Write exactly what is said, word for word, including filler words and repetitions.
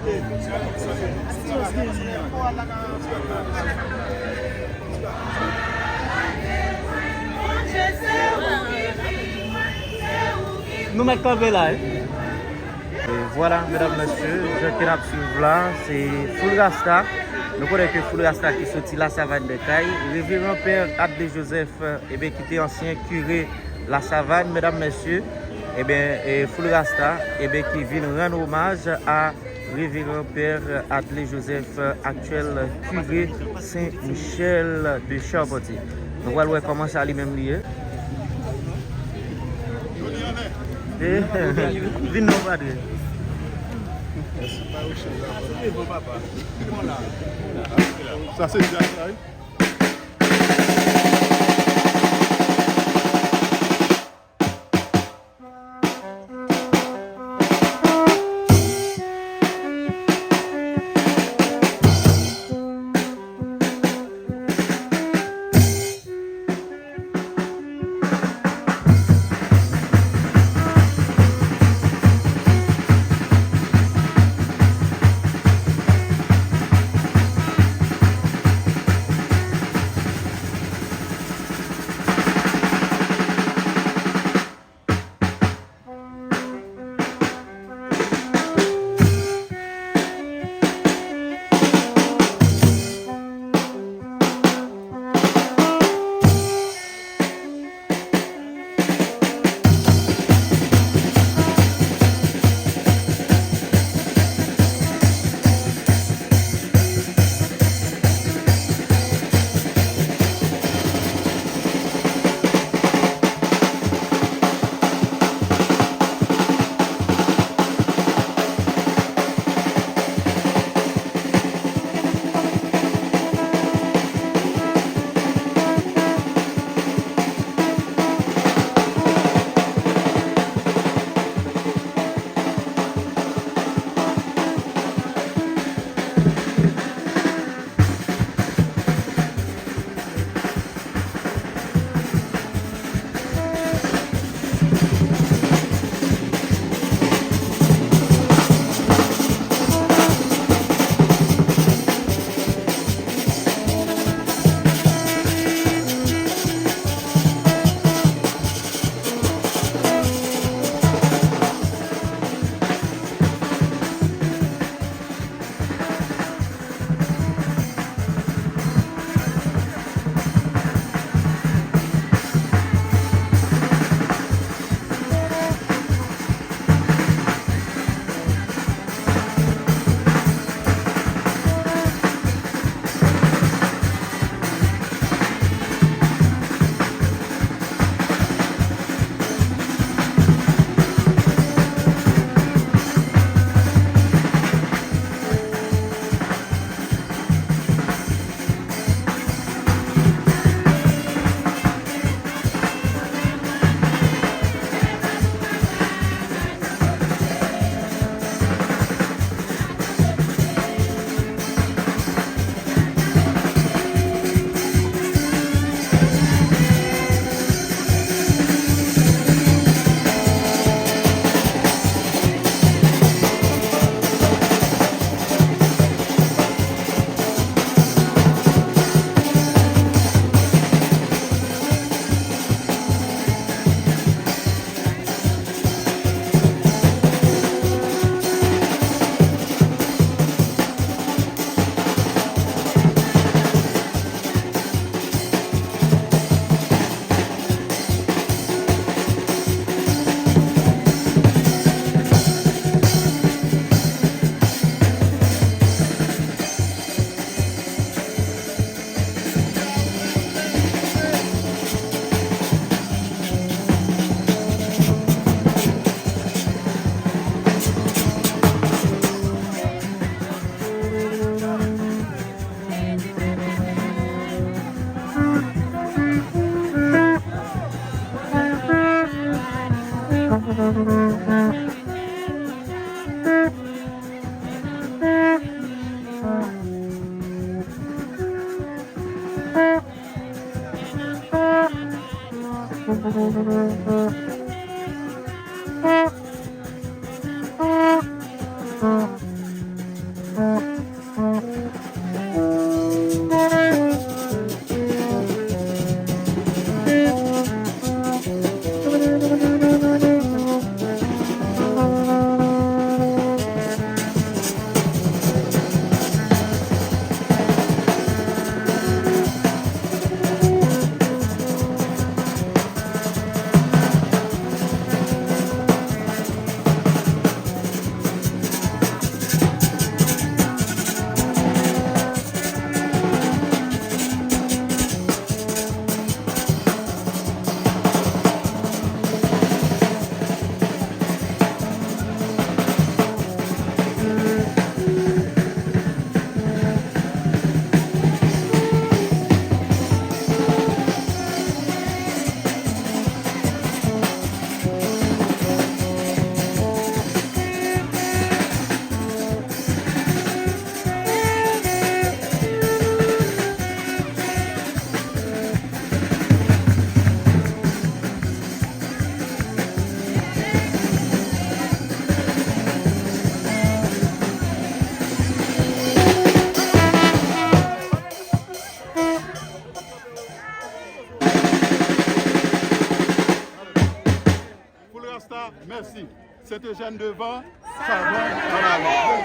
Nou mèt kanpe la, wi. E vwala, medam, mesye, jan ke n ap swiv la, se Full Rasta. Nou konnen ke Full Rasta ki soti Lasavann Dèkay, Reveran Pè Adlé Joseph, ebyen, ki te ansyen kire Lasavann, medam, mesye, ebyen, e Full Rasta, ebyen, ki vin rann omaj a Reveran Pè Adlé Joseph, aktyèl kire Sen Michèl de Charpantye. Nou pral wè kòman sa li menm li ye. Eh, vin non, padre. Sa se djaz la, wi. Sentejèn devan, Savann ann ale.